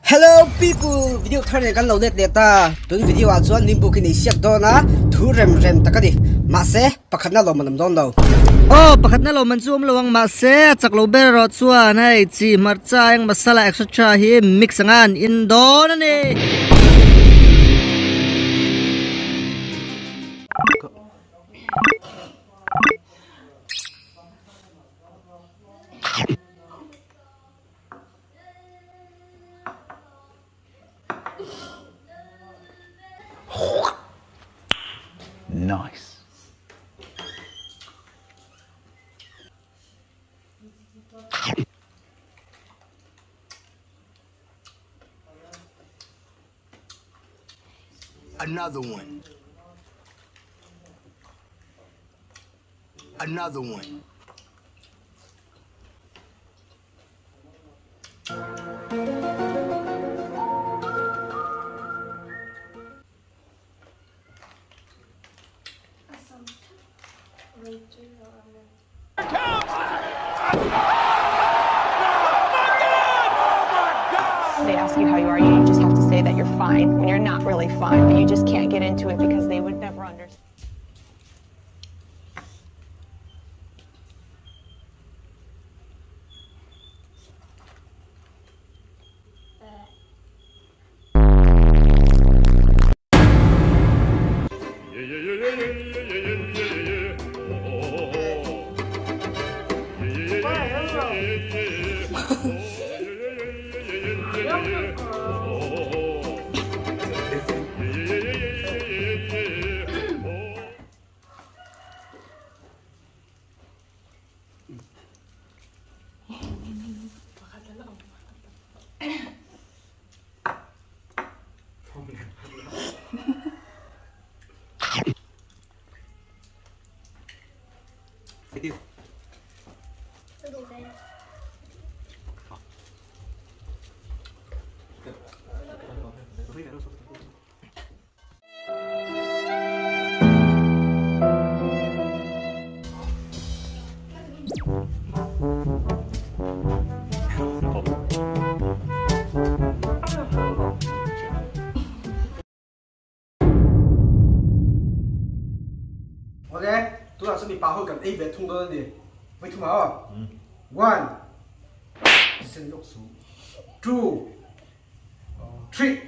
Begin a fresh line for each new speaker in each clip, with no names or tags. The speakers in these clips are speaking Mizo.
Hello people video thar nen kan lo let leh ta tun video ah chuan limbu khi nei siak dawn a thu rem rem tak a ni mahse pakhatna lawm an awm dawn lo.
Aw pakhatna lawm an chu awm lo ang mahse a chak lo ber erawh chuan hei chi hmarcha eng masala etc hi mix anga an in dawn a ni.
Nice.
Another one. Another one.
They ask you how you are, you just have to say that you're fine when you're not really fine, but you just can't get into it because they would never understand.
Awle, tunah chuan mipa ho kan ei ve thung dawn a ni. Vawi thum ah aw. One, sen lawk su. Two, three.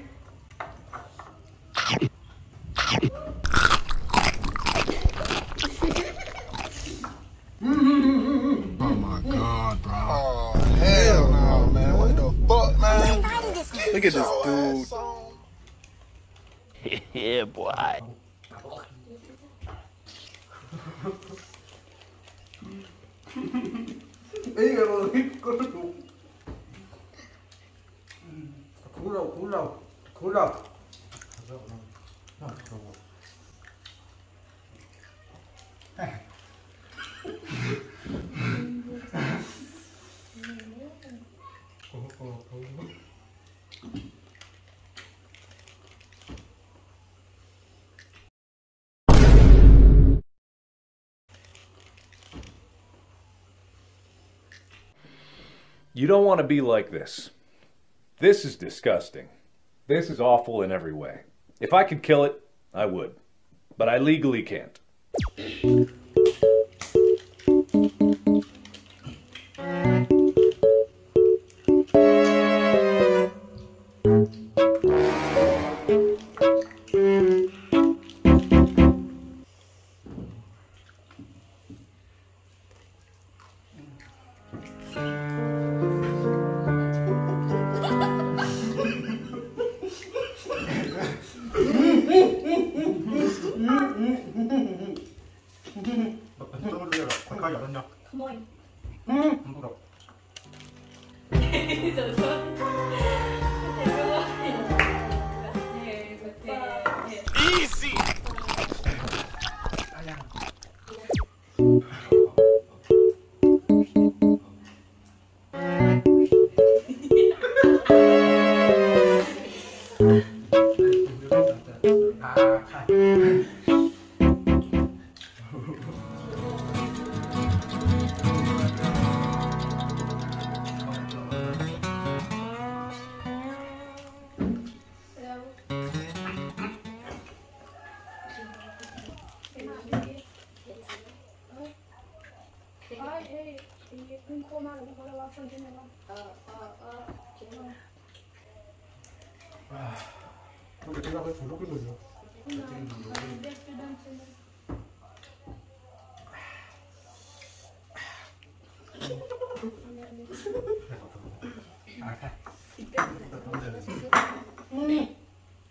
Oh my god, bro. Oh, hell no, man. What the fuck, man?
Look at this dude.
Yeah, boy.
You don't want to be like this. This is disgusting. This is awful in every way. If I could kill it, I would. But I legally can't.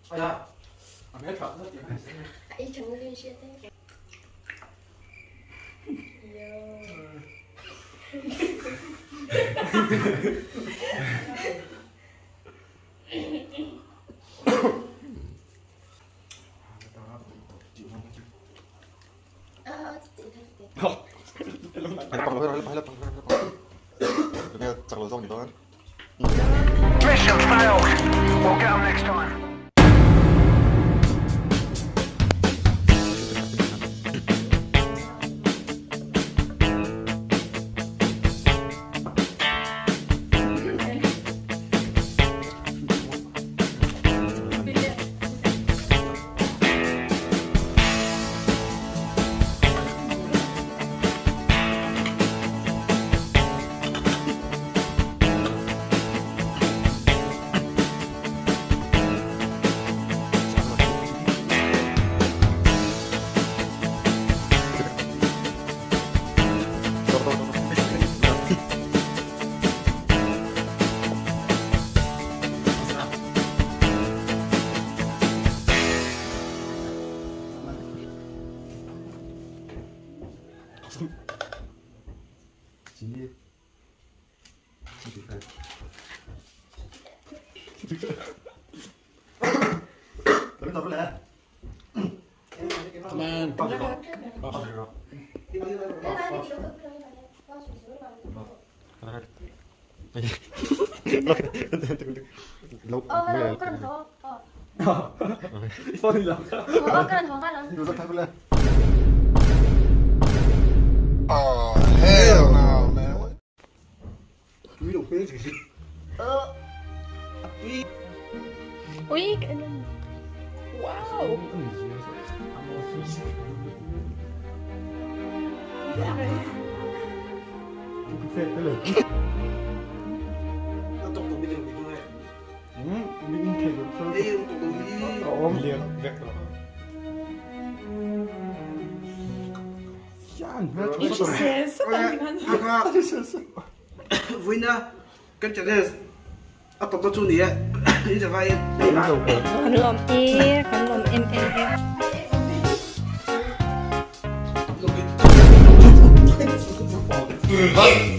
哎呀，啊别吵，那点。
Mission failed. We'll get 'em next time.
Oh, hell no, man. What?
Wow.
Hả?